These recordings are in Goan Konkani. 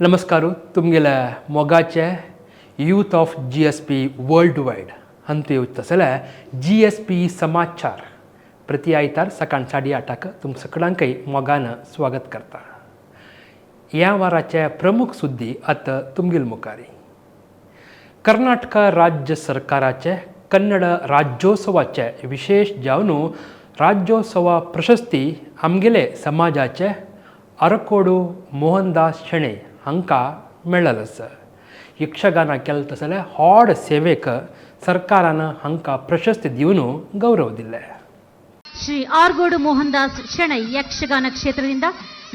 नमस्कार तुमगेले मोगाचे youth of GSP world wide हंत येवचो जाल्यार जीएसपी समाचार प्रति आयतार सकाळ 8:30 तुम सगळ्यांकय मोगान स्वागत करता. ह्या वाराचे प्रमुख सुद्दी आतां तुमगेल मुखारी. कर्नाटक राज्य सरकाराचे कन्नड राज्योत्सवाचे विशेष जावन राज्योत्सव प्रशस्ती आमगेले समाजाचे अरकोडू मोहनदास शेणै हांकां मेळ्ळें आसा. यक्षगाना केलें तसले होड सेवेक सरकारान हांकां प्रशस्ती दिवन गौरव दिले. ಶ್ರೀ ಆರ್ಗೋಡು ಮೋಹನ್ ದಾಸ್ ಶೆಣೈ ಯಕ್ಷಗಾನ ಕ್ಷೇತ್ರದಿಂದ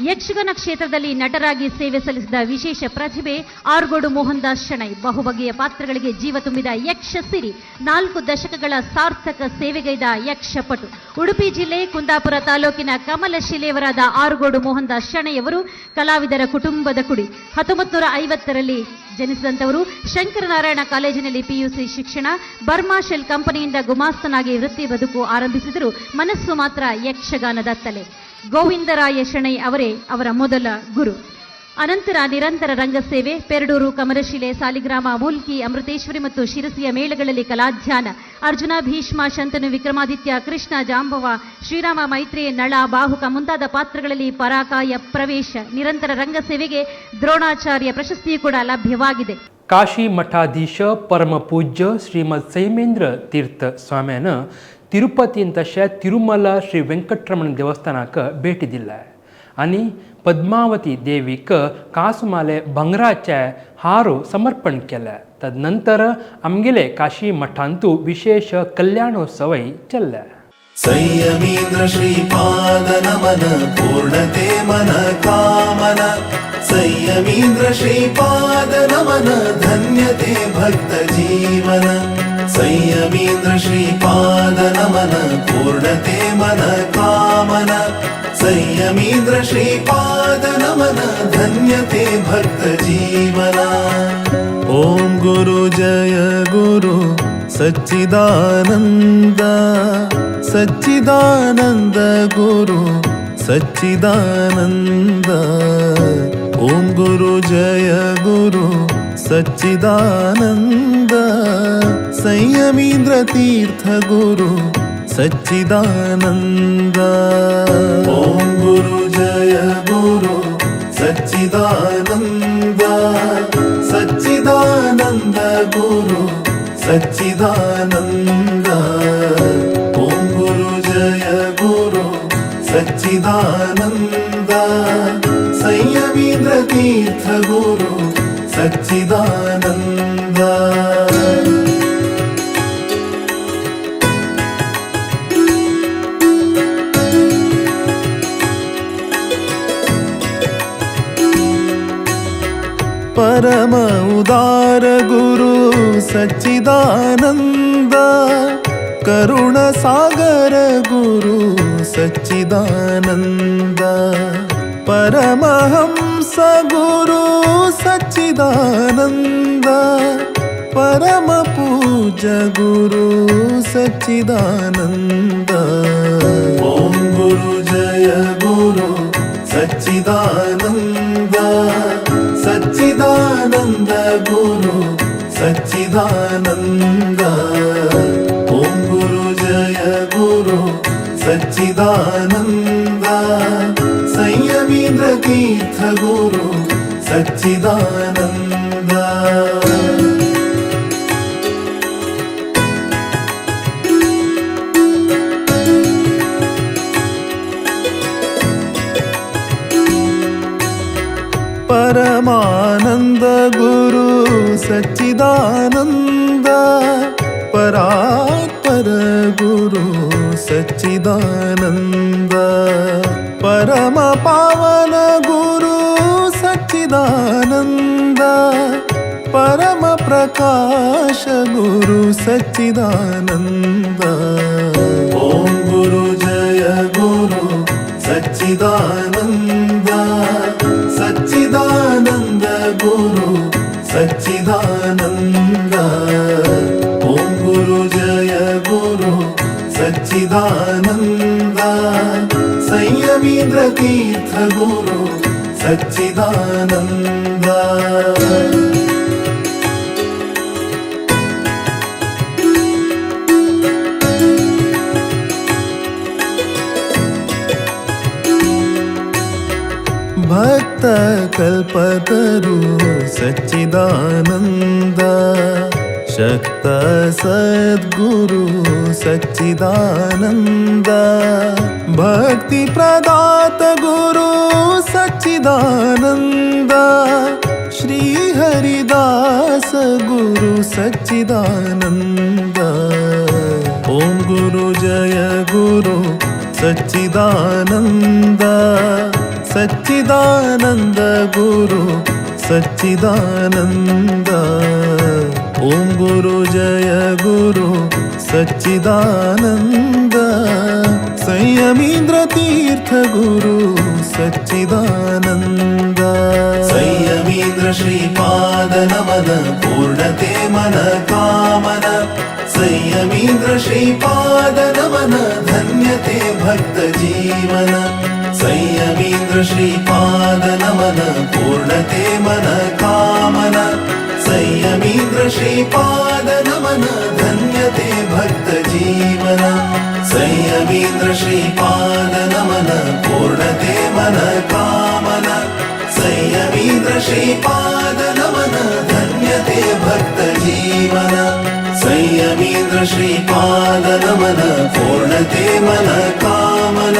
ಯಕ್ಷಗಾನ ಕ್ಷೇತ್ರದಲ್ಲಿ ನಟರಾಗಿ ಸೇವೆ ಸಲ್ಲಿಸಿದ ವಿಶೇಷ ಪ್ರತಿಭೆ ಆರ್ಗೋಡು ಮೋಹನ್ ದಾಸ್ ಶೆಣೈ. ಬಹುಬಗೆಯ ಪಾತ್ರಗಳಿಗೆ ಜೀವ ತುಂಬಿದ ಯಕ್ಷ ಸಿರಿ, 4 ದಶಕಗಳ ಸಾರ್ಥಕ ಸೇವೆಗೈದ ಯಕ್ಷಪಟು. ಉಡುಪಿ ಜಿಲ್ಲೆ ಕುಂದಾಪುರ ತಾಲೂಕಿನ ಕಮಲಶಿಲೆಯವರಾದ ಆರ್ಗೋಡು ಮೋಹನ್ ದಾಸ್ ಶೆಣೈಯವರು ಕಲಾವಿದರ ಕುಟುಂಬದ ಕುಡಿ. 1950ರಲ್ಲಿ ಜನಿಸಿದಂತವರು. ಶಂಕರನಾರಾಯಣ ಕಾಲೇಜಿನಲ್ಲಿ ಪಿಯುಸಿ ಶಿಕ್ಷಣ, ಬರ್ಮಾ ಶೆಲ್ ಕಂಪನಿಯಿಂದ ಗುಮಾಸ್ತನಾಗಿ ವೃತ್ತಿ ಬದುಕು ಆರಂಭಿಸಿದರು. ಮನಸ್ಸು ಮಾತ್ರ ಯಕ್ಷಗಾನದ ತಲೆ. ಗೋವಿಂದರಾಯ ಶೆಣೈ ಅವರೇ ಅವರ ಮೊದಲ ಗುರು. ಅನಂತರ ನಿರಂತರ ರಂಗಸೇವೆ. ಪೆರಡೂರು, ಕಮಲಶಿಲೆ, ಸಾಲಿಗ್ರಾಮ, ಮೂಲ್ಕಿ, ಅಮೃತೇಶ್ವರಿ ಮತ್ತು ಶಿರಸಿಯ ಮೇಳಗಳಲ್ಲಿ ಕಲಾಧ್ಯಾನ. ಅರ್ಜುನ, ಭೀಷ್ಮ, ಶಂತನು, ವಿಕ್ರಮಾದಿತ್ಯ, ಕೃಷ್ಣ, ಜಾಂಬವ, ಶ್ರೀರಾಮ, ಮೈತ್ರೇಯ, ನಳ, ಬಾಹುಕ ಮುಂತಾದ ಪಾತ್ರಗಳಲ್ಲಿ ಪರಾಕಾಯ ಪ್ರವೇಶ. ನಿರಂತರ ರಂಗಸೇವೆಗೆ ದ್ರೋಣಾಚಾರ್ಯ ಪ್ರಶಸ್ತಿಯು ಕೂಡ ಲಭ್ಯವಾಗಿದೆ. ಕಾಶಿ ಮಠಾಧೀಶ ಪರಮ ಪೂಜ್ಯ ಶ್ರೀಮದ್ ಸೈಮೇಂದ್ರ ತೀರ್ಥ ಸ್ವಾಮ್ಯಾನ ತಿರುಪತಿ तशें तिरुमला श्री वेंकटरमण देवस्थानाक भेटी दिले आनी पद्मावती देवीक कासुमाले भांगराचे हारो समर्पण केले. तदनंतर आमगेले काशी मठांतू विशेष कल्याणोत्सवय चल्ले. संयमीन्द्र श्रीपाद नमन पूर्णते मन कामन. संयमीन्द्र श्रीपाद नमन धन्यते भक्त जीवन. संयमीन्द्र श्रीपाद नमन पूर्णते मन कामन. संयमीन्द्र श्रीपाद नमन धन्यते भक्त जीवन. ॐ गुरु जय गुरु सच्चिदानन्द, सच्चिदानन्द गुरु सच्चिदानन्द. ॐ गुरु जय गुरु सच्चिदानन्द, संयमीन्द्र तीर्थ गुरु सच्चिदानन्द. ॐ गुरु जय गुरु सच्चिदानन्द, सच्चिदानन्द गुरु सच्चिदानन्द. ॐ गुरु जय गुरु सच्चिदानन्द, संयमीन्द्र तीर्थ गुरु सच्चिदानन्द. परम उदार गुरु सच्चिदानन्द, करुण सागर गुरु सच्चिदानन्द. परमहंस गुरु सच्चिदानन्द, परम पूज्य गुरु सच्चिदानन्द. ॐ गुरु जय गुरु सच्चिदानन्द, सच्चिदानन्द गुरु सच्चिदानन्द. ॐ गुरु जय गुरु सच्चिदानन्द, संयमीन्द्र तीर्थ गुरु सच्चिदानन्द. परमानंद गुरु सच्चिदानंद, परात्पर गुरु सच्चिदानंद. परम पावन गुरु सच्चिदानंद, परम प्रकाश गुरु सच्चिदानंद. ॐ गुरु जय गुरु सच्चिदानंद, सच्चिदानंद गुरु सच्चिदानंद. ॐ गुरु जय गुरु सच्चिदानंद, संयमीन्द्र तीर्थ गुरु सच्चिदानंद। भक्त कल्पतरु सच्चिदानंद, शक्त सद्गुरु सच्चिदानंद, भक्ति प्रदात गुरु सच्चिदानंद, श्री हरिदास गुरु सच्चिदानंद। ओम गुरु जय गुरु सच्चिदानंद, सच्चिदानंद गुरु सच्चिदानंद। ओम गुरु जय गुरु सच्चिदानंद, संयमींद्र तीर्थ गुरु सच्चिदानंद। संयमींद्र श्रीपाद नमन पूर्णते मन कामन, संयमींद्र श्रीपाद नमन धन्यते भक्त जीवन। संयमींद्र श्रीपाद नमन पूर्णते मन कामन, संयमींद्र श्रीपाद नमन धन्यते भक्त जीवन। संयमींद्र श्रीपाद नमन पूर्णते मन कामन, संयमींद्र श्रीपाद नमन धन्यते भक्त जीवन। संयमींद्र श्रीपाद नमन पूर्णते मन कामन,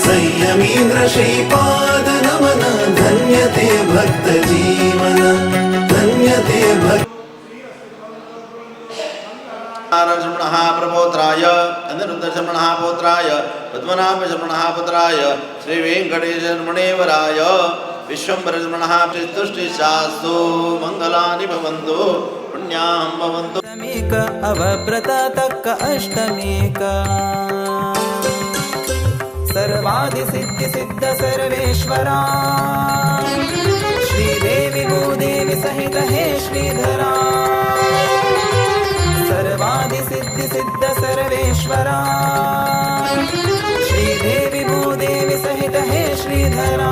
संयमींद्र श्रीपाद नमन धन्यते भक्त जीवन, धन्यते भक्त। शर्मणः प्रपोत्राय अनिरुद्धशर्मणः पौत्राय पद्मनाभशर्मणः पुत्राय श्रीवेङ्कटेशर्मणेवराय विश्वम्भरशर्मणः तुष्टिशास्तु मंगलानि भवन्तु पुण्यां भवन्तु। अष्टमेक अवव्रत तक्क अष्टमेक सर्वादि सिद्धि सिद्ध सर्वेश्वरा श्रीदेवी भूदेवी सहित हे श्रीधरा सर्वादि सिद्धि सिद्ध सर्वेश्वरा श्रीदेवी भूदेवी सहित हे श्रीधरा।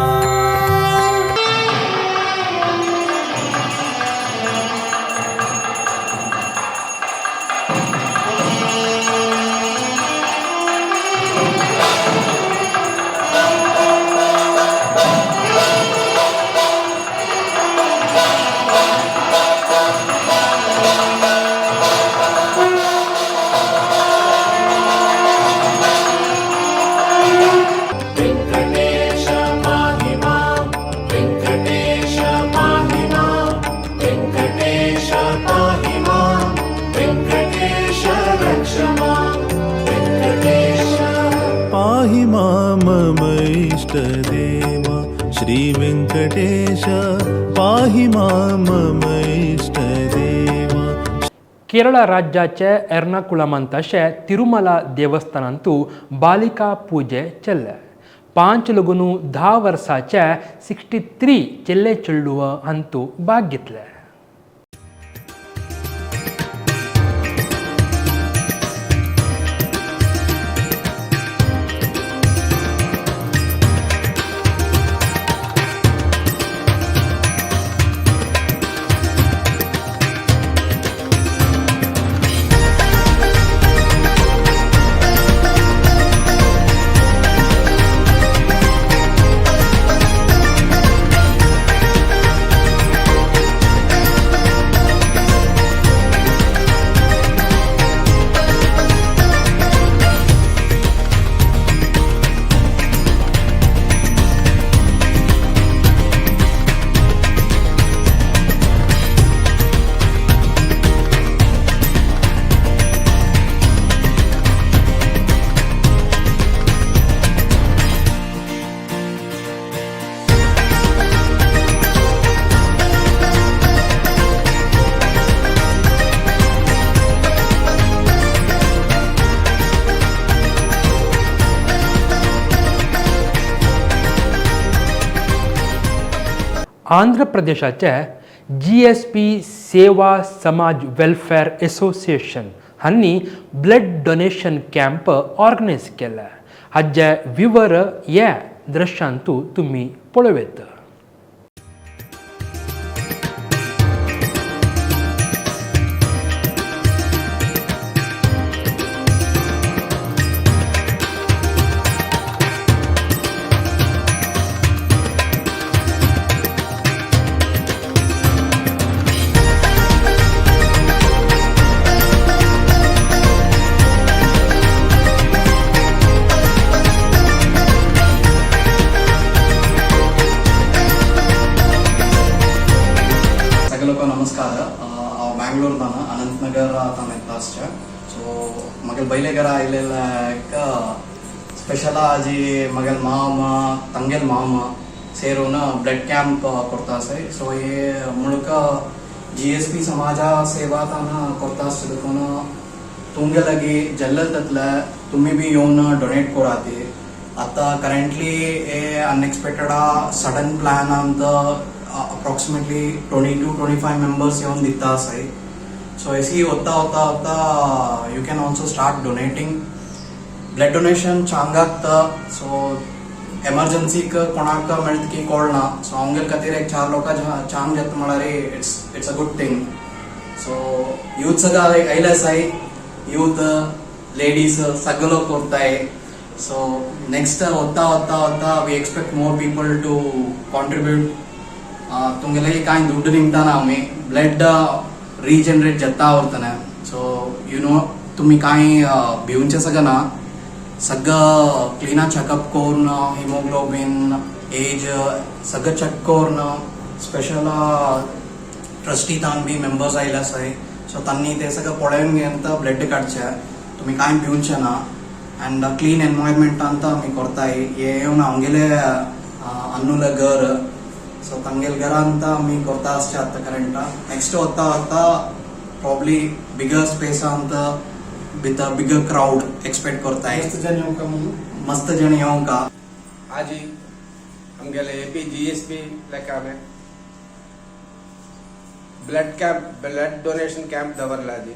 वेङ्कटेश पाहि मां, वेङ्कटेश पाहि मां, वेङ्कटेश पाहि मां, वेङ्कटेश रक्ष मां, वेङ्कटेश पाहि मां मम इष्टदेवा श्रीवेङ्कटेश पाहि मां मम इष्टदेवा। केरळ राज्याचे एर्नाकुलमांत अशें तिरुमला देवस्थानांतू बालिका पूजे चल्ले. 5 लगून 10 वर्साचे 63 चेल्ले चेडूं हांतू भाग घेतले. आंध्र प्रदेशाचे GSP Seva Samaj welfare association हांणी ब्लड डोनेशन कॅम्प ऑर्गनायज केले. हाजे विवर हे दृश्यांतू तुमी पळोवं येता. हांव बँगलोर तान अनंतनगर तान येता आसचें. सो म्हागेले बैले घरा आयिल्लेक स्पेशल आजी म्हागेले मामा ತಂಗೆಲ್ ಮಾಮ ಸೇರೋನ ಬ್ಲಡ್ ಕ್ಯಾಂಪ್ ಕೊಡ್ತಾ ಆಸೆ. ಸೊ ಈ ಮುಳುಕ ಜಿ ಎಸ್ ಪಿ ಸಮಾಜ ಸೇವಾ ತಾನ ಕೊಡ್ತಾ आसचे. तुमगे लागी जल्लल ततले तुम्ही बी येवन डोनेट कराती. आता करेंटली हे अनएक्सपेक्टेड सडन प्लॅन ಅಂತ अप्रॉक्सिमेटली 20 to 25 members येवन दिता आसाय. सो एसी होता होता होता you can also start donating. Blood donation चांगागता. सो एमर्जन्सीक कोणाक मेळत की कळना. सो अवंगेल खातीर एक चार लोकां चांग जाता म्हळ्यार it's a good thing. So youth सगळं आयले आसाय, यूथ लेडीज सगळो करताय. सो नेक्स्ट होता होता होता we expect more people to contribute. तुमगेले कांय दुड्ಡು निमताना आमी ब्लड रिजनरेट जाता उरतना. सो you know तुमी कांय भिवचे सगळं ना, सगळं क्लिना चेकअप करून, हिमोग्लोबीन, एज सगळं चेक करून, स्पेशल ट्रस्टी तान बी मेंबर्स आयले आसाय. सो तांणी ते सगळं पळोवन घेवन ब्लड काडचे. तुमी कांय भिवचे ना अँड क्लीन एनवायरमेंट ಅಂತ आमी करताय. हे येवन आमगेले अन्नुల घर. सो ತಂಗೆಲ್ घರ ಅಂತ आमी करता आसचे आतां करेंट. नेक्स्ट वता वता प्रॉब्ली बिगर स्पेस ಅಂತ विथ बिगर क्राउड एक्सपेक्ट करताय. मस्त जण येवंक म्हणून. मस्त जण येवंक. आजी आमगेले A P G S P लेखा हांवें blood camp, blood donation camp दवरला. आजी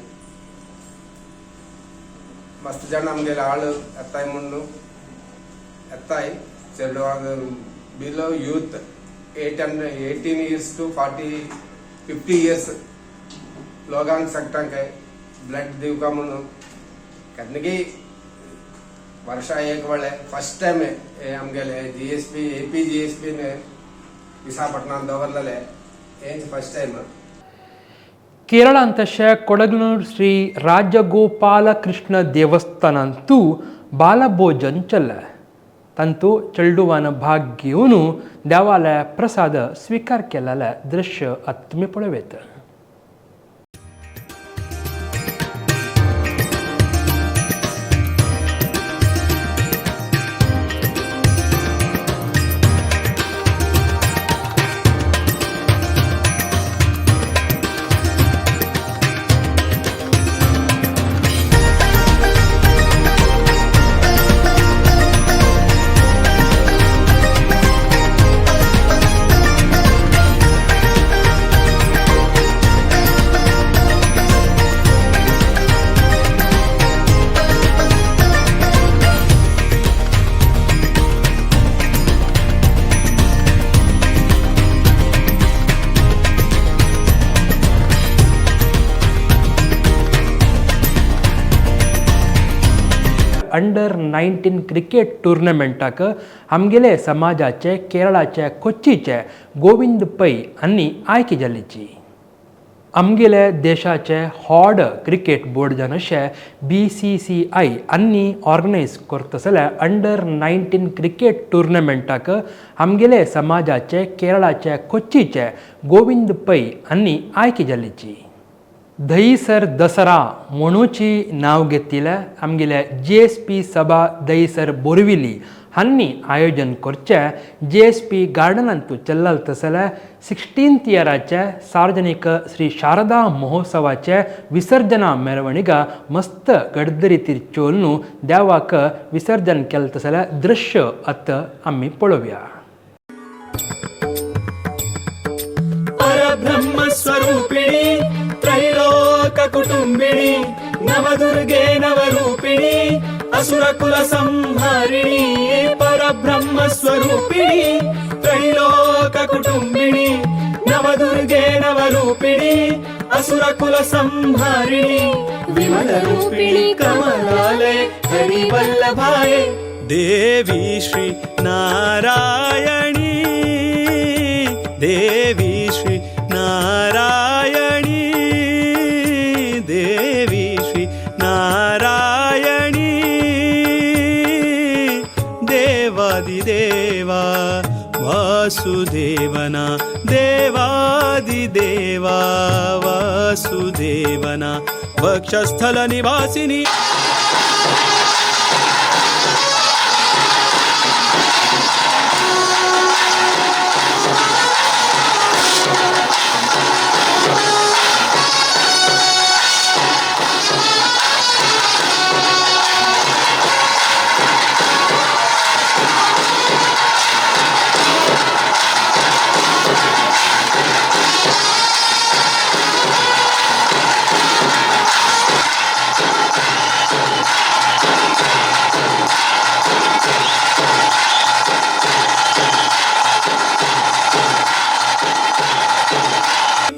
मस्त ಜನ ಆಮಗೆಲೆ ಆಳು ಎತ್ತಾಯಿ ಮುಣ್ಣು ಎತ್ತಾಯಿ ಚೆಲ್ಡುವಾಗ below youth 8 and 18 years to 40-50 years लोकांक सगटांक ब्लड दिवका म्हणून कदनगी ವರ್ಷ एक वेळे फर्स्ट टायम आमगेले G S P A P G S pin विशाखपट्टणान दवरलेले हेंच फर्स्ट टायम. ಕೇರಳಾಂತಶ ಕೊಡಗನೂರು ಶ್ರೀ ರಾಜಗೋಪಾಲ ಕೃಷ್ಣ ದೇವಸ್ಥಾನಂತೂ ಬಾಲಭೋಜನ್ ಚಲ್ಲ ತಂತು चेडवान भाग घेवन देवाले प्रसाद स्वीकार केलेले दृश्य आतां तुमी पळयत. अंडर 19 क्रिकेट टुर्नामेंटाक आमगेले समाजाचे केरळाचे कोच्चीचे गोविंद पै हांणी आयकी जाल्लीची. आमगेले देशाचे हॉड क्रिकेट बोर्ड जावन अशें BCCI हांणी ऑर्गनायज करता जाल्यार अंडर 19 क्रिकेट टुर्नामेंटाक आमगेले समाजाचे केरळाचे कोच्चीचे गोविंद पै हांणी आयकी जाल्लीची. दहीसर दसरा म्हणूची नांव घेतिल्लें आमगेले GSP सभा दहीसर बोरविली हांणी आयोजन करचें GSP गार्डनांत चल्लाल तसले 16th इयराचे सार्वजनीक श्री शारदा महोत्सवाचे विसर्जना मेरवणिका मस्त गडदरीतीर चोलनू देवाक विसर्जन केलें तसलें दृश्य आतां आमी पळोवया. परब्रह्मस्वरूपिणी त्रैलोककुटुम्बिणी नवदुर्गे नवरूपिणी असुरकुलसंहारिणी परब्रह्मस्वरूपिणी त्रैलोककुटुम्बिणी नवदुर्गे नवरूपिणी असुरकुलसंहारिणी विमलरूपिणी कमलालय हरिवल्लभाय देवी श्री नारायणी, देवी श्री नारायणी, देवी श्री नारायणी, देवादिदेवा वासुदेवना, देवादिदेवा. वासुदेवना वक्षस्थल निवासिनी.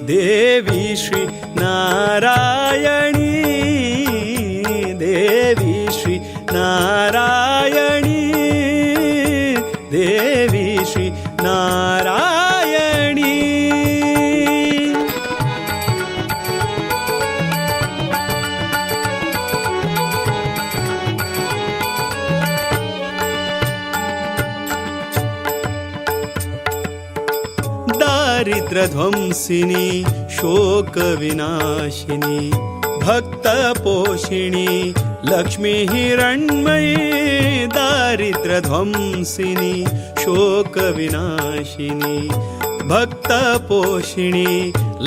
देवी श्री नारायणी, देवी श्री नारायणी, देवी श्री नारायणी. दारिद्र्यध्वंसिनी शोकविनाशिनी भक्तपोषिणी लक्ष्मी हिरण्मयी. दारिद्र्यध्वंसिनी शोकविनाशिनी भक्तपोषिणी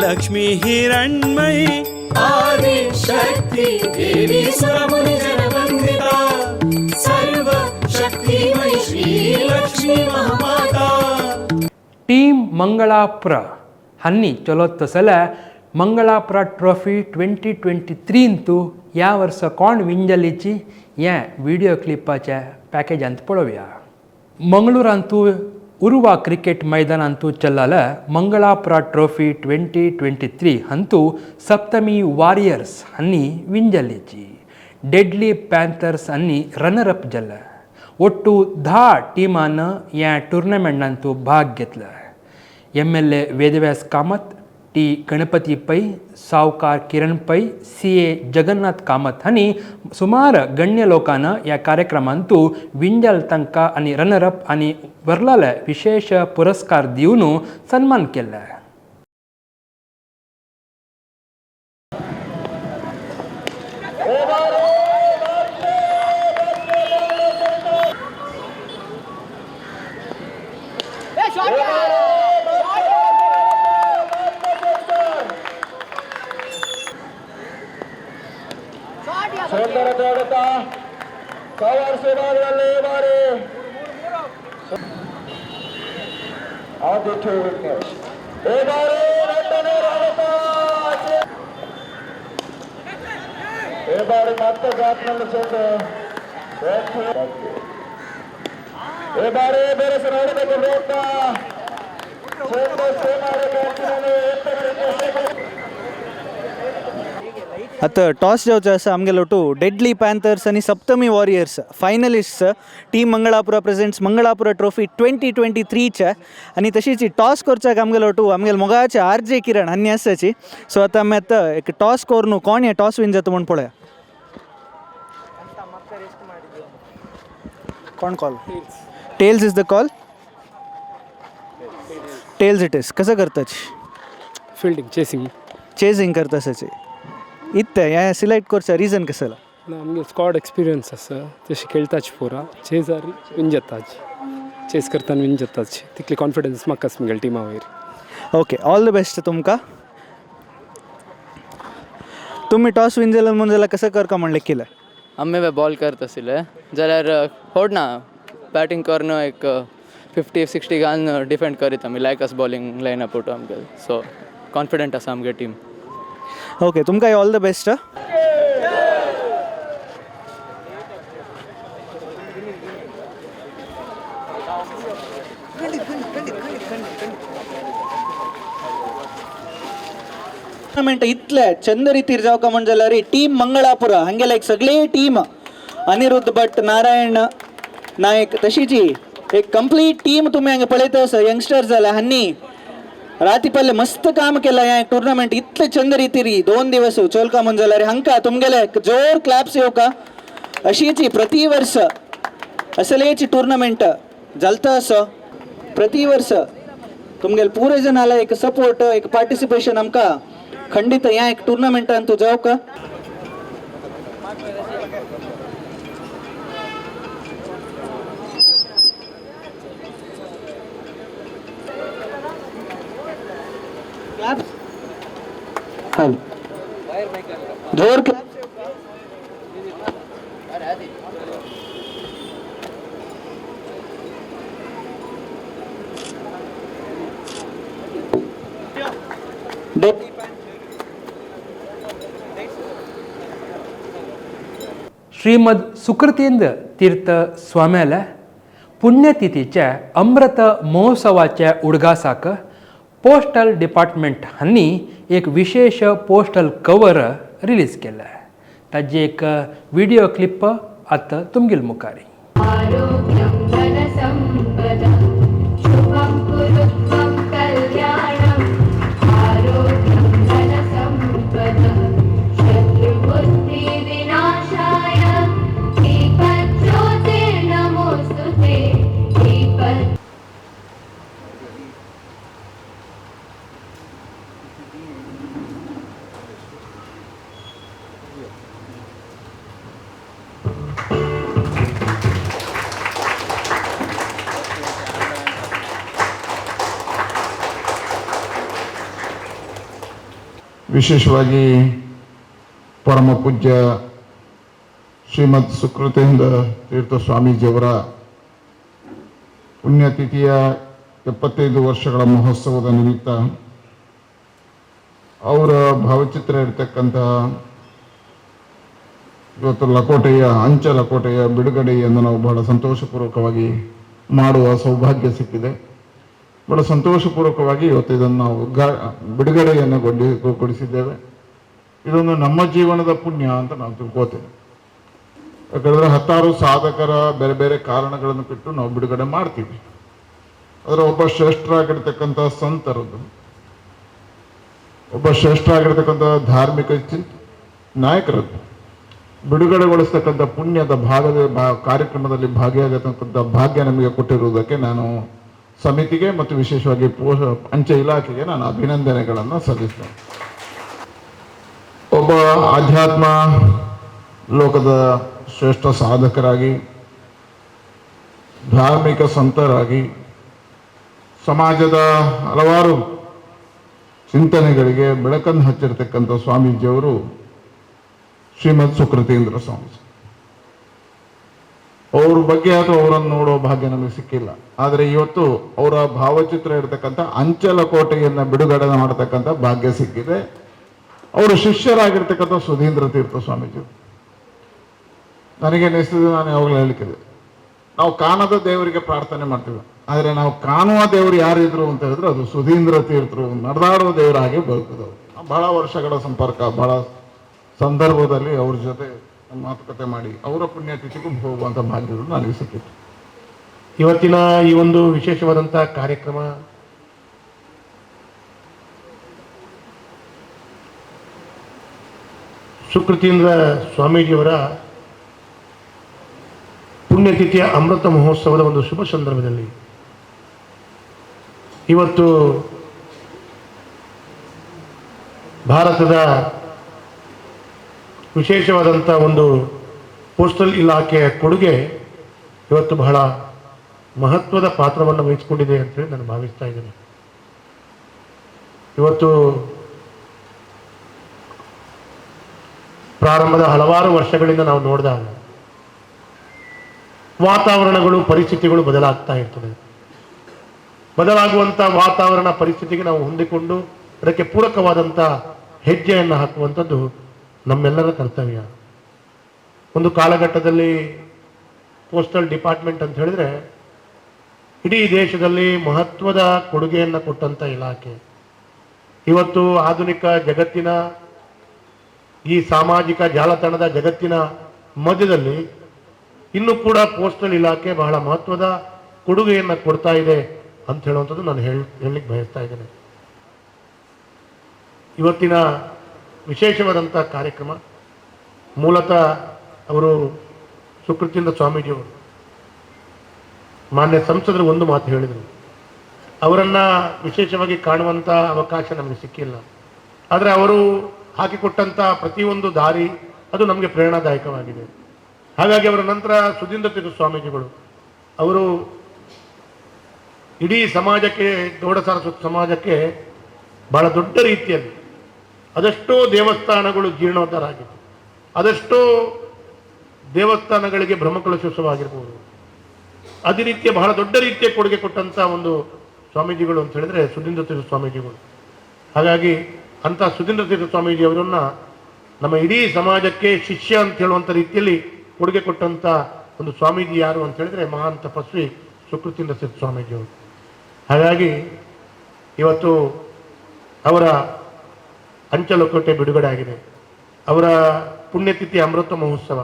लक्ष्मी हिरण्मयी. आदिशक्ति देवी सुरमुनि जनवंदिता सर्वशक्तिमयी श्रीलक्ष्मी महामाता. टीम मंगळापुर हन्नी चलत तसले मंगळापुरा ट्रॉफी 2023 ह्या वर्सा कोण विंजलीची हें व्हिडियो क्लिपाच्या पॅकेजांत पळोवया. मंगळूरांतू उर्वा क्रिकेट मैदानांतू चल्लाले मंगळापुरा ट्रॉफी 2023 हंतू सप्तमी वॉरियर्स हन्नी विंजलीची, डेडली पॅन्थर्स हन्नी रनर अप जाले. ಒಟ್ಟು 10 टीमान ह्या टुर्नामेंटांतू भाग घेतला. MLA Vedavyas Kamat, T Ganapati Pai, Savkar Kiran Pai, CA Jagannath Kamat हांणी सुमार गण्य लोकांना ह्या कार्यक्रमांतू विंजल तांकां आनी रनर अप आनी वरलाले विशेष पुरस्कार दिवन सन्मान केले. आतां टॉस जावचो आसा आमगेलो टू डेडली पॅन्थर्स आनी Saptami warriors finalist team Mangalapura presents Mangalapura trophy 2023 आनी तशीच टॉस करच्याक आमगेलो टू आमगेले मोगाचे आर जे किरण हांणी आसाची. सो आतां आमी आतां एक टॉस करून कोण हे टॉस विन जाता म्हूण पळोवया. कोण call? Tails is the call. Tails it is. कसं करताची? Fielding, chasing. चेसिंग करता सचे इत्ते हें सिलेक्ट करचें रिजन कसं? ना, आमगे स्कॉड एक्सपिरियन्स आसा, तशें खेळटाच पुरा चेजार विन जाताच, चेस करतना विन जाताच, तितली कॉन्फिडन्स म्हाका आसा मुगेल्या टिमा वयर. ओके, ऑल the best तुमकां. तुमी टॉस विन जाले म्हूण जाल्यार कसं करका म्हण लेखिलें? आमी बॉल करता आशिल्ले जाल्यार होड ना, बॅटींग करून एक 50-60 घालून डिफेंड करीत आमी, लायक आस बॉलिंग लायन अप आमगे, सो कॉन्फिडंट आसा आमगे टीम. ओके, तुमकां ऑल the best. Tournament इतले चंद रितीर जावका म्हण जाल्यार टीम मंगळापुरा हांगेले एक सगळे टीम अनिरुद्ध भट, नारायण नायक, तशीच एक कंप्लीट टीम तुमी हांगा पळयता आसा. यंगस्टर्स जाल्या हांणी राती पल्ले मस्त काम केलं ह्या टुर्नामेंट इतले चंद रितीरी 2 दिवस चोलका म्हण जाल्यार हांकां तुमगेले जोर क्लॅप्स येवका. अशीच प्रति वर्स असलेच टुर्नामेंट जालता असो प्रति वर्स तुमगेले पुरे जण आला एक सपोर्ट एक पार्टिसिपेशन आमकां खंडित ह्या एक टुर्नामेंटान तूं जावका. जोर श्रीमद सुकृतींद्र तीर्थ स्वाम्याले पुण्यतिथीचे अमृत महोत्सवाचे उडगासाक पोस्टल डिपार्टमेंट हांणी एक विशेष पोस्टल कवर रिलीज केलें. ताजी एक व्हिडिओ क्लिप आतां तुमगेल मुखारी. ವಿಶೇಷವಾಗಿ ಪರಮ ಪೂಜ್ಯ ಶ್ರೀಮದ್ ಸುಕೃತೇಂದ್ರ ತೀರ್ಥ ಸ್ವಾಮೀಜಿಯವರ ಪುಣ್ಯತಿಥಿಯ 75 ವರ್ಷಗಳ ಮಹೋತ್ಸವದ ನಿಮಿತ್ತ ಅವರ ಭಾವಚಿತ್ರ ಇರತಕ್ಕಂತಹ ಇವತ್ತು ಲಕೋಟೆಯ ಅಂಚೆ ಲಕೋಟೆಯ ಬಿಡುಗಡೆಯನ್ನು ನಾವು ಬಹಳ ಸಂತೋಷಪೂರ್ವಕವಾಗಿ ಮಾಡುವ ಸೌಭಾಗ್ಯ ಸಿಕ್ಕಿದೆ. ಬಹಳ ಸಂತೋಷಪೂರ್ವಕವಾಗಿ ಇವತ್ತು ಇದನ್ನು ನಾವು ಬಿಡುಗಡೆಯನ್ನು ಕೊಡಿಸಿದ್ದೇವೆ. ಇದೊಂದು ನಮ್ಮ ಜೀವನದ ಪುಣ್ಯ ಅಂತ ನಾವು ತಿಳ್ಕೋತೇವೆ. ಯಾಕಂದರೆ ಹತ್ತಾರು ಸಾಧಕರ ಬೇರೆ ಬೇರೆ ಕಾರಣಗಳನ್ನು ಬಿಟ್ಟು ನಾವು ಬಿಡುಗಡೆ ಮಾಡ್ತೀವಿ. ಅದರ ಒಬ್ಬ ಶ್ರೇಷ್ಠರಾಗಿರ್ತಕ್ಕಂಥ ಸಂತರದ್ದು, ಒಬ್ಬ ಶ್ರೇಷ್ಠರಾಗಿರ್ತಕ್ಕಂಥ ಧಾರ್ಮಿಕ ನಾಯಕರದ್ದು ಬಿಡುಗಡೆಗೊಳಿಸ್ತಕ್ಕಂಥ ಪುಣ್ಯದ ಭಾಗದ ಕಾರ್ಯಕ್ರಮದಲ್ಲಿ ಭಾಗಿಯಾಗತಕ್ಕಂಥ ಭಾಗ್ಯ ನಮಗೆ ಕೊಟ್ಟಿರುವುದಕ್ಕೆ ನಾನು ಸಮಿತಿಗೆ ಮತ್ತು ವಿಶೇಷವಾಗಿ ಅಂಚೆ ಇಲಾಖೆಗೆ ನಾನು ಅಭಿನಂದನೆಗಳನ್ನು ಸಲ್ಲಿಸ್ತೇನೆ. ಒಬ್ಬ ಆಧ್ಯಾತ್ಮ ಲೋಕದ ಶ್ರೇಷ್ಠ ಸಾಧಕರಾಗಿ, ಧಾರ್ಮಿಕ ಸಂತರಾಗಿ, ಸಮಾಜದ ಹಲವಾರು ಚಿಂತನೆಗಳಿಗೆ ಬೆಳಕನ್ನು ಹಚ್ಚಿರ್ತಕ್ಕಂಥ ಸ್ವಾಮೀಜಿಯವರು ಶ್ರೀಮದ್ ಸುಕೃತೀಂದ್ರ ಸ್ವಾಮೀಜಿ. ಅವ್ರ ಬಗ್ಗೆ ಅಥವಾ ಅವರನ್ನು ನೋಡೋ ಭಾಗ್ಯ ನಮಗೆ ಸಿಕ್ಕಿಲ್ಲ. ಆದರೆ ಇವತ್ತು ಅವರ ಭಾವಚಿತ್ರ ಇರತಕ್ಕಂಥ ಅಂಚಲಕೋಟೆಯನ್ನು ಬಿಡುಗಡೆ ಮಾಡತಕ್ಕಂಥ ಭಾಗ್ಯ ಸಿಕ್ಕಿದೆ. ಅವರು ಶಿಷ್ಯರಾಗಿರ್ತಕ್ಕಂಥ ಸುಧೀಂದ್ರ ತೀರ್ಥ ಸ್ವಾಮೀಜಿ. ನನಗೆ ಅನಿಸ್ತದೆ, ನಾನು ಯಾವಾಗಲೂ ಹೇಳಿಕ್ಕಿದೆ, ನಾವು ಕಾಣದ ದೇವರಿಗೆ ಪ್ರಾರ್ಥನೆ ಮಾಡ್ತೀವಿ, ಆದರೆ ನಾವು ಕಾಣುವ ದೇವರು ಯಾರಿದ್ರು ಅಂತ ಹೇಳಿದ್ರೆ ಅದು ಸುಧೀಂದ್ರ ತೀರ್ಥರು, ನಡೆದಾಡುವ ದೇವರಾಗಿ ಬದುಕಿದವರು. ಬಹಳ ವರ್ಷಗಳ ಸಂಪರ್ಕ, ಬಹಳ ಸಂದರ್ಭದಲ್ಲಿ ಅವ್ರ ಜೊತೆ ಮಾತುಕತೆ ಮಾಡಿ ಅವರ ಪುಣ್ಯತಿಥಿಗೂ ಹೋಗುವಂಥ ಭಾಗ್ಯಗಳು ನನಗೆ ಸಿಕ್ಕಿತ್ತು. ಇವತ್ತಿನ ಈ ಒಂದು ವಿಶೇಷವಾದಂಥ ಕಾರ್ಯಕ್ರಮ ಸುಕೃತೀಂದ್ರ ಸ್ವಾಮೀಜಿಯವರ ಪುಣ್ಯತಿಥಿಯ ಅಮೃತ ಮಹೋತ್ಸವದ ಒಂದು ಶುಭ ಸಂದರ್ಭದಲ್ಲಿ ಇವತ್ತು ಭಾರತದ ವಿಶೇಷವಾದಂಥ ಒಂದು ಪೋಸ್ಟಲ್ ಇಲಾಖೆಯ ಕೊಡುಗೆ ಇವತ್ತು ಬಹಳ ಮಹತ್ವದ ಪಾತ್ರವನ್ನು ವಹಿಸಿಕೊಂಡಿದೆ ಅಂತೇಳಿ ನಾನು ಭಾವಿಸ್ತಾ ಇದ್ದೇನೆ. ಇವತ್ತು ಪ್ರಾರಂಭದ ಹಲವಾರು ವರ್ಷಗಳಿಂದ ನಾವು ನೋಡಿದಾಗ ವಾತಾವರಣಗಳು, ಪರಿಸ್ಥಿತಿಗಳು ಬದಲಾಗ್ತಾ ಇರ್ತದೆ. ಬದಲಾಗುವಂಥ ವಾತಾವರಣ ಪರಿಸ್ಥಿತಿಗೆ ನಾವು ಹೊಂದಿಕೊಂಡು ಅದಕ್ಕೆ ಪೂರಕವಾದಂಥ ಹೆಜ್ಜೆಯನ್ನು ಹಾಕುವಂಥದ್ದು ನಮ್ಮೆಲ್ಲರ ಕರ್ತವ್ಯ. ಒಂದು ಕಾಲಘಟ್ಟದಲ್ಲಿ ಪೋಸ್ಟಲ್ ಡಿಪಾರ್ಟ್ಮೆಂಟ್ ಅಂತ ಹೇಳಿದ್ರೆ ಇಡೀ ದೇಶದಲ್ಲಿ ಮಹತ್ವದ ಕೊಡುಗೆಯನ್ನು ಕೊಟ್ಟಂಥ ಇಲಾಖೆ. ಇವತ್ತು ಆಧುನಿಕ ಜಗತ್ತಿನ ಈ ಸಾಮಾಜಿಕ ಜಾಲತಾಣದ ಜಗತ್ತಿನ ಮಧ್ಯದಲ್ಲಿ ಇನ್ನೂ ಕೂಡ ಪೋಸ್ಟಲ್ ಇಲಾಖೆ ಬಹಳ ಮಹತ್ವದ ಕೊಡುಗೆಯನ್ನು ಕೊಡ್ತಾ ಇದೆ ಅಂತ ಹೇಳುವಂಥದ್ದು ನಾನು ಹೇಳಲಿಕ್ಕೆ ಬಯಸ್ತಾ ಇದ್ದೇನೆ. ಇವತ್ತಿನ ವಿಶೇಷವಾದಂಥ ಕಾರ್ಯಕ್ರಮ ಮೂಲತಃ ಅವರು ಸುಕೃತೀಂದ್ರ ಸ್ವಾಮೀಜಿಯವರು ಮಾನ್ಯ ಸಂಸದರು ಒಂದು ಮಾತು ಹೇಳಿದರು. ಅವರನ್ನು ವಿಶೇಷವಾಗಿ ಕಾಣುವಂಥ ಅವಕಾಶ ನಮಗೆ ಸಿಕ್ಕಿಲ್ಲ. ಆದರೆ ಅವರು ಹಾಕಿಕೊಟ್ಟಂಥ ಪ್ರತಿಯೊಂದು ದಾರಿ ಅದು ನಮಗೆ ಪ್ರೇರಣಾದಾಯಕವಾಗಿದೆ. ಹಾಗಾಗಿ ಅವರ ನಂತರ ಸುಧೀಂದ್ರ ತೀರ್ಥ ಸ್ವಾಮೀಜಿಗಳು ಅವರು ಇಡೀ ಸಮಾಜಕ್ಕೆ, ಗೌಡ ಸಾರಸ್ವತ ಸಮಾಜಕ್ಕೆ ಬಹಳ ದೊಡ್ಡ ರೀತಿಯಲ್ಲಿ ಅದೆಷ್ಟೋ ದೇವಸ್ಥಾನಗಳು ಜೀರ್ಣೋದ್ಧಾರ ಆಗಿದೆ, ಅದೆಷ್ಟೋ ದೇವಸ್ಥಾನಗಳಿಗೆ ಬ್ರಹ್ಮಕಲಶೋತ್ಸವ ಆಗಿರ್ಬೋದು, ಅದೇ ರೀತಿಯ ಬಹಳ ದೊಡ್ಡ ರೀತಿಯ ಕೊಡುಗೆ ಕೊಟ್ಟಂಥ ಒಂದು ಸ್ವಾಮೀಜಿಗಳು ಅಂತ ಹೇಳಿದ್ರೆ ಸುಧೀಂದ್ರ ತೀರ್ಥ ಸ್ವಾಮೀಜಿಗಳು. ಹಾಗಾಗಿ ಅಂಥ ಸುಧೀಂದ್ರ ತೀರ್ಥ ಸ್ವಾಮೀಜಿಯವರನ್ನು ನಮ್ಮ ಇಡೀ ಸಮಾಜಕ್ಕೆ ಶಿಷ್ಯ ಅಂತ ಹೇಳುವಂಥ ರೀತಿಯಲ್ಲಿ ಕೊಡುಗೆ ಕೊಟ್ಟಂಥ ಒಂದು ಸ್ವಾಮೀಜಿ ಯಾರು ಅಂತ ಹೇಳಿದ್ರೆ ಮಹಾನ್ ತಪಸ್ವಿ ಸುಕೃತೀಂದ್ರ ತೀರ್ಥ ಸ್ವಾಮೀಜಿಯವರು. ಹಾಗಾಗಿ ಇವತ್ತು ಅವರ ಅಂಚಲಕೋಟೆ ಬಿಡುಗಡೆ ಆಗಿದೆ. ಅವರ ಪುಣ್ಯತಿಥಿ ಅಮೃತ ಮಹೋತ್ಸವ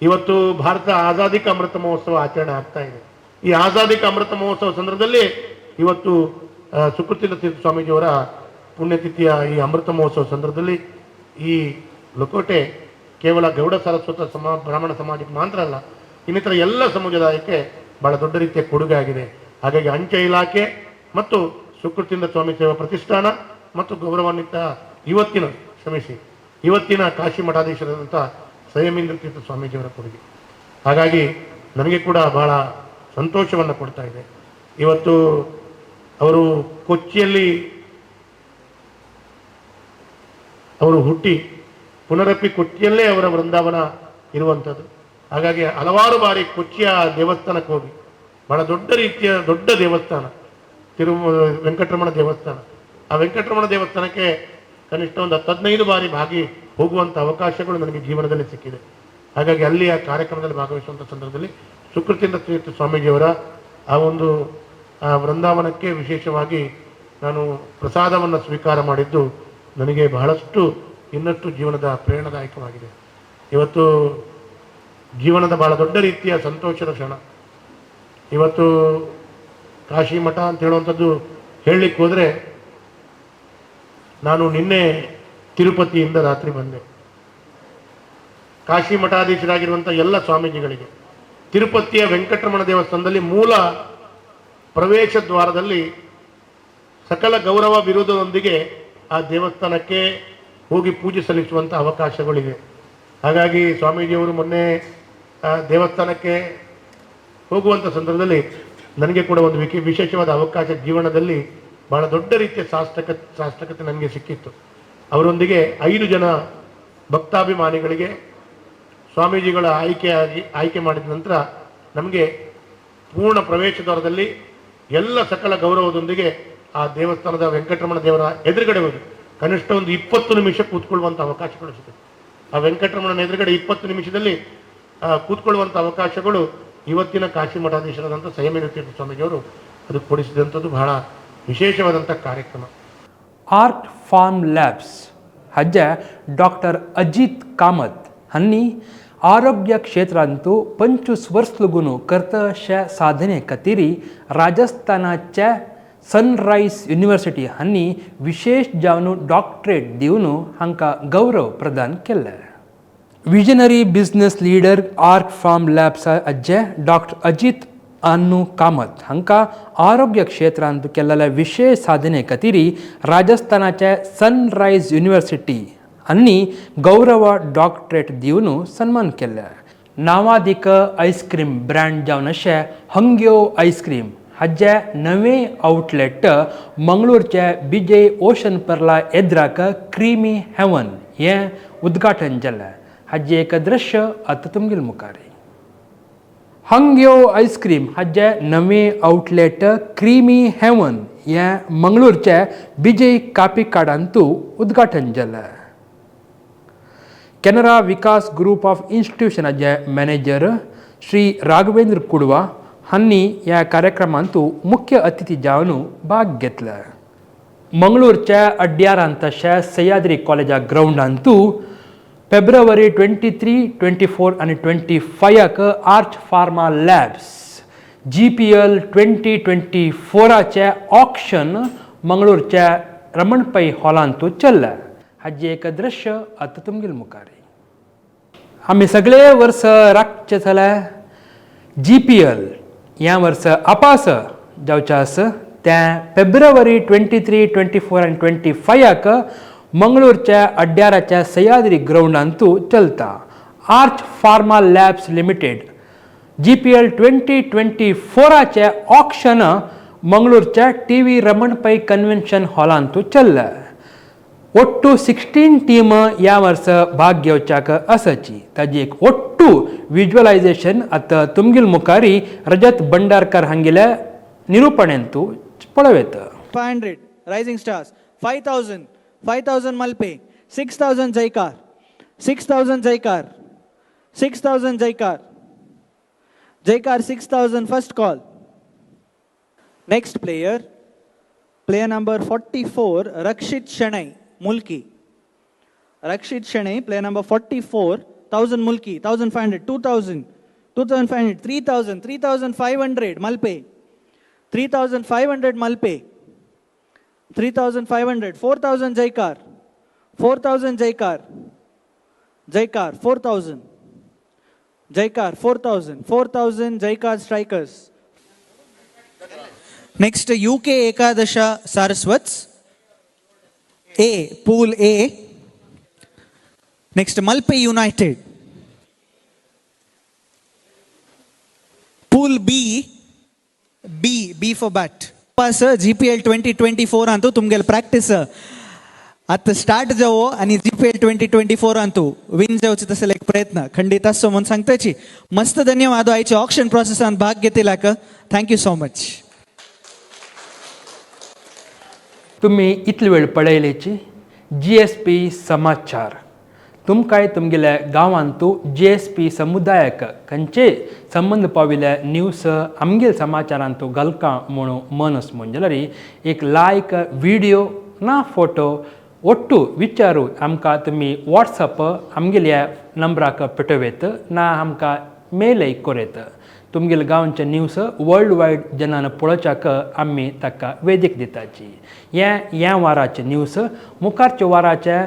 ಇವತ್ತು ಭಾರತ ಆಜಾದಿ ಕಾ ಅಮೃತ ಮಹೋತ್ಸವ ಆಚರಣೆ ಆಗ್ತಾ ಇದೆ. ಈ ಆಜಾದಿ ಕಾ ಅಮೃತ ಮಹೋತ್ಸವ ಸಂದರ್ಭದಲ್ಲಿ ಇವತ್ತು ಸುಕೃತೀಂದ್ರ ತೀರ್ಥ ಸ್ವಾಮೀಜಿಯವರ ಪುಣ್ಯತಿಥಿಯ ಈ ಅಮೃತ ಮಹೋತ್ಸವ ಸಂದರ್ಭದಲ್ಲಿ ಈ ಲಕೋಟೆ ಕೇವಲ ಗೌಡ ಸಾರಸ್ವತ ಬ್ರಾಹ್ಮಣ ಸಮಾಜಕ್ಕೆ ಮಾತ್ರ ಅಲ್ಲ, ಇನ್ನಿತರ ಎಲ್ಲ ಸಮುದಾಯಕ್ಕೆ ಬಹಳ ದೊಡ್ಡ ರೀತಿಯ ಕೊಡುಗೆ ಆಗಿದೆ. ಹಾಗಾಗಿ ಅಂಚೆ ಇಲಾಖೆ ಮತ್ತು ಸುಕೃತೀಂದ್ರ ಸ್ವಾಮಿ ಸೇವಾ ಪ್ರತಿಷ್ಠಾನ ಮತ್ತು ಗೌರವಾನ್ವಿತ ಇವತ್ತಿನ, ಕ್ಷಮಿಸಿ, ಇವತ್ತಿನ ಕಾಶಿ ಮಠಾಧೀಶರಾದಂಥ ಸಂಯಮೀಂದ್ರ ತೀರ್ಥ ಸ್ವಾಮೀಜಿಯವರ ಕೊಡುಗೆ. ಹಾಗಾಗಿ ನನಗೆ ಕೂಡ ಬಹಳ ಸಂತೋಷವನ್ನು ಕೊಡ್ತಾ ಇದೆ. ಇವತ್ತು ಅವರು ಕೊಚ್ಚಿಯಲ್ಲಿ ಅವರು ಹುಟ್ಟಿ ಪುನರಪಿ ಕೊಚ್ಚಿಯಲ್ಲೇ ಅವರ ವೃಂದಾವನ ಇರುವಂಥದ್ದು. ಹಾಗಾಗಿ ಹಲವಾರು ಬಾರಿ ಕೊಚ್ಚಿಯ ದೇವಸ್ಥಾನಕ್ಕೆ ಹೋಗಿ, ಬಹಳ ದೊಡ್ಡ ರೀತಿಯ ದೊಡ್ಡ ದೇವಸ್ಥಾನ ವೆಂಕಟರಮಣ ದೇವಸ್ಥಾನ, ಆ ವೆಂಕಟರಮಣ ದೇವಸ್ಥಾನಕ್ಕೆ ಕನಿಷ್ಠ ಒಂದು 10-15 ಬಾರಿ ಭಾಗಿ ಹೋಗುವಂಥ ಅವಕಾಶಗಳು ನನಗೆ ಜೀವನದಲ್ಲಿ ಸಿಕ್ಕಿದೆ. ಹಾಗಾಗಿ ಅಲ್ಲಿ ಆ ಕಾರ್ಯಕ್ರಮದಲ್ಲಿ ಭಾಗವಹಿಸುವಂಥ ಸಂದರ್ಭದಲ್ಲಿ ಸುಕೃತೀಂದ್ರ ತೀರ್ಥ ಸ್ವಾಮೀಜಿಯವರ ಆ ಒಂದು ವೃಂದಾವನಕ್ಕೆ ವಿಶೇಷವಾಗಿ ನಾನು ಪ್ರಸಾದವನ್ನು ಸ್ವೀಕಾರ ಮಾಡಿದ್ದು ನನಗೆ ಬಹಳಷ್ಟು ಇನ್ನಷ್ಟು ಜೀವನದ ಪ್ರೇರಣಾದಾಯಕವಾಗಿದೆ. ಇವತ್ತು ಜೀವನದ ಬಹಳ ದೊಡ್ಡ ರೀತಿಯ ಸಂತೋಷದ ಕ್ಷಣ. ಇವತ್ತು ಕಾಶಿ ಮಠ ಅಂತ ಹೇಳುವಂಥದ್ದು ಹೇಳಲಿಕ್ಕೆ ಹೋದರೆ, ನಾನು ನಿನ್ನೆ ತಿರುಪತಿಯಿಂದ ರಾತ್ರಿ ಬಂದೆ. ಕಾಶಿ ಮಠಾಧೀಶರಾಗಿರುವಂಥ ಎಲ್ಲ ಸ್ವಾಮೀಜಿಗಳಿಗೆ ತಿರುಪತಿಯ ವೆಂಕಟರಮಣ ದೇವಸ್ಥಾನದಲ್ಲಿ ಮೂಲ ಪ್ರವೇಶ ದ್ವಾರದಲ್ಲಿ ಸಕಲ ಗೌರವ ವಿರೋಧದೊಂದಿಗೆ ಆ ದೇವಸ್ಥಾನಕ್ಕೆ ಹೋಗಿ ಪೂಜೆ ಸಲ್ಲಿಸುವಂಥ ಅವಕಾಶಗಳಿವೆ. ಹಾಗಾಗಿ ಸ್ವಾಮೀಜಿಯವರು ಮೊನ್ನೆ ದೇವಸ್ಥಾನಕ್ಕೆ ಹೋಗುವಂಥ ಸಂದರ್ಭದಲ್ಲಿ ನನಗೆ ಕೂಡ ಒಂದು ವಿಶೇಷವಾದ ಅವಕಾಶ ಜೀವನದಲ್ಲಿ ಬಹಳ ದೊಡ್ಡ ರೀತಿಯ ಸಾರ್ಥಕತೆ ನನಗೆ ಸಿಕ್ಕಿತ್ತು. ಅವರೊಂದಿಗೆ 5 ಜನ ಭಕ್ತಾಭಿಮಾನಿಗಳಿಗೆ ಸ್ವಾಮೀಜಿಗಳ ಆಯ್ಕೆ ಮಾಡಿದ ನಂತರ ನಮಗೆ ಪೂರ್ಣ ಪ್ರವೇಶ ದ್ವಾರದಲ್ಲಿ ಎಲ್ಲ ಸಕಲ ಗೌರವದೊಂದಿಗೆ ಆ ದೇವಸ್ಥಾನದ ವೆಂಕಟರಮಣ ದೇವರ ಎದುರುಗಡೆ ಹೋಗಿ ಕನಿಷ್ಠ ಒಂದು 20 ನಿಮಿಷ ಕೂತ್ಕೊಳ್ಳುವಂಥ ಅವಕಾಶಗಳು ಸಿಗುತ್ತೆ. ಆ ವೆಂಕಟರಮಣನ ಎದುರುಗಡೆ 20 ನಿಮಿಷದಲ್ಲಿ ಕೂತ್ಕೊಳ್ಳುವಂಥ ಅವಕಾಶಗಳು ಇವತ್ತಿನ ಕಾಶಿ ಮಠಾಧೀಶರಾದಂಥ ಸಂಯಮೇಂದ್ರ ತೀರ್ಥ ಸ್ವಾಮೀಜಿಯವರು ಅದು ಕೊಡಿಸಿದಂಥದ್ದು ಬಹಳ ವಿಶೇಷವಾದಂಥ ಕಾರ್ಯಕ್ರಮ. ಆರ್ಟ್ ಫಾರ್ಮ್ ಲ್ಯಾಬ್ಸ್ ಹಜ್ಜ ಡಾಕ್ಟರ್ ಅಜಿತ್ ಕಾಮತ್ ಹನ್ನಿ ಆರೋಗ್ಯ ಕ್ಷೇತ್ರಾಂತೂ 25 ವರ್ಷಲುಗುನು ಕರ್ತಶ ಸಾಧನೆ ಕತೀರಿ ರಾಜಸ್ಥಾನಾच्या सनरायज युनिवर्सिटी हांणी विशेष जावन डॉक्टरेट दिवन हांकां गौरव प्रदान केल्ले. Visionary business leader Ark Pharm Labs अज्जे डॉक्टर अजीत अन्नू कामत हांकां आरोग्य क्षेत्रांत केल्ल्या विशेष साधने खातीर राजस्थानाचे सनरायज युनिवर्सिटी हांणी गौरव डॉक्टरेट दिवन सन्मान केल्ले. नावादीक आयस्क्रीम ब्रँड जावन अशें हंग्यो आयस्क्रीम हाजे नवें आउटलेट मंगळूरचे विजय ओशन पर्ला एद्राक क्रीमी हेवन हें उद्घाटन जालें. हाजें एक दृश्य आतां तुमगेले मुखार. हंग्यो आयस्क्रीम हाजे नवें आउटलेट क्रीमी हेवन हें मंगळूरचे विजय कापिकाडांतू उद्घाटन जालें. केनरा विकास ग्रुप ऑफ इन्स्टिट्यूशनाचे मॅनेजर श्री राघवेंद्र कुडवा हांणी ह्या कार्यक्रमांतू मुख्य अतिथी जावन भाग घेतले. मंगळूरच्या अड्यारांत तशें सह्याद्री कॉलेजा ग्रावंडांतू फेब्रुवारी 23, 24 आनी 25 Arch Pharma Labs GPL 2024 auction मंगळूरच्या Raman Pai हॉलांतू चल्लें. हाजें एक दृश्य आतां तुमगेले मुखार. आमी सगळे वर्स राखचें जाल्यार GPL ह्या वर्स आपास जावचें आसा तें फेब्रुवारी 23, 24 आनी 25 मंगळूरच्या अड्ड्याराच्या सह्याद्री ग्रावंडांतू चलता. Arch Pharma Labs Limited GPL 2024 auction मंगळूरच्या टी.व्ही. रमण पै कन्व्हेन्शन हॉलांतू चल्ला. ಒಟ್ಟು 16 ಟೀಮ್ ह्या वर्स भाग घेवच्याक आसाची. ताजी एक ಒಟ್ಟು विज्युअलायझेशन आतां तुमगेल मुखारी रजत Bhandarkar हांगेल्या निरुपणेंतू पळोवयेत. 500 Rising Stars, 5000, 5000 Malpe, 6000 Jaikar, 6000 Jaikar, 6000 Jaikar, Jaikar 6000 first call. Next player, player number 44, Rakshit Shenai, Mulki. Rakshit Shenai, player number 44, 1000 Mulki, 1500, 2000, 2500, 3000, 3500 Malpe, 3500 Malpe, 3500, 4000 Jaikar, 4000 Jaikar, Jaikar, 4000, Jaikar, 4000, 4000 Jaikar Strikers. Next UK Ekadasha Saraswats A, Pool A. Next Malpe United, Pool B, B, B for bat. Pass GPL 2024 ಅಂತು ತುಮ್ಗೆಲ್ ಪ್ರಾಕ್ಟೀಸ್ आतां स्टार्ट जावो आणि GPL 2024 अंतू विन जावचे तसले एक प्रयत्न खंडित असो म्हणून सांगताची. मस्त धन्यवाद आयचे ऑक्शन प्रोसेसान भाग घेतल्याक. Thank you so much. तुम्ही इतली वेळ पळयलेची GSP समाचार. तुमकांय तुमगेल्या गांवांतू GSP समुदायाक खंयचे संबंद पाविल्ले न्यूज आमगेल समाचारांतू घालका म्हणून मन आस जाल्यार एक लायक व्हिडियो ना फोटो ಒಟ್ಟು विचारू आमकां तुमी वॉट्सअप आमगेल्या नंबराक पेटोवयेत ना आमकां मेलय कोरयत. तुमगेले गांवचे न्यूज वर्ल्ड वायड जनान पळोवच्याक आमी ताका वेदीक दिताची. हें ह्या वाराचें न्यूज. मुखारच्या वाराचे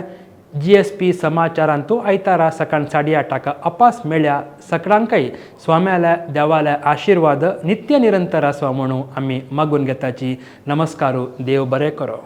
GSP समाचारांतू आयतारा सकाळ 8:30 अपास मेळ्या. सगळ्यांकय स्वाम्याल्या देवाल्या आशिर्वाद नित्य निरंतर आसा म्हणून आमी मागून घेताची. नमस्कारू. देव बरें करो.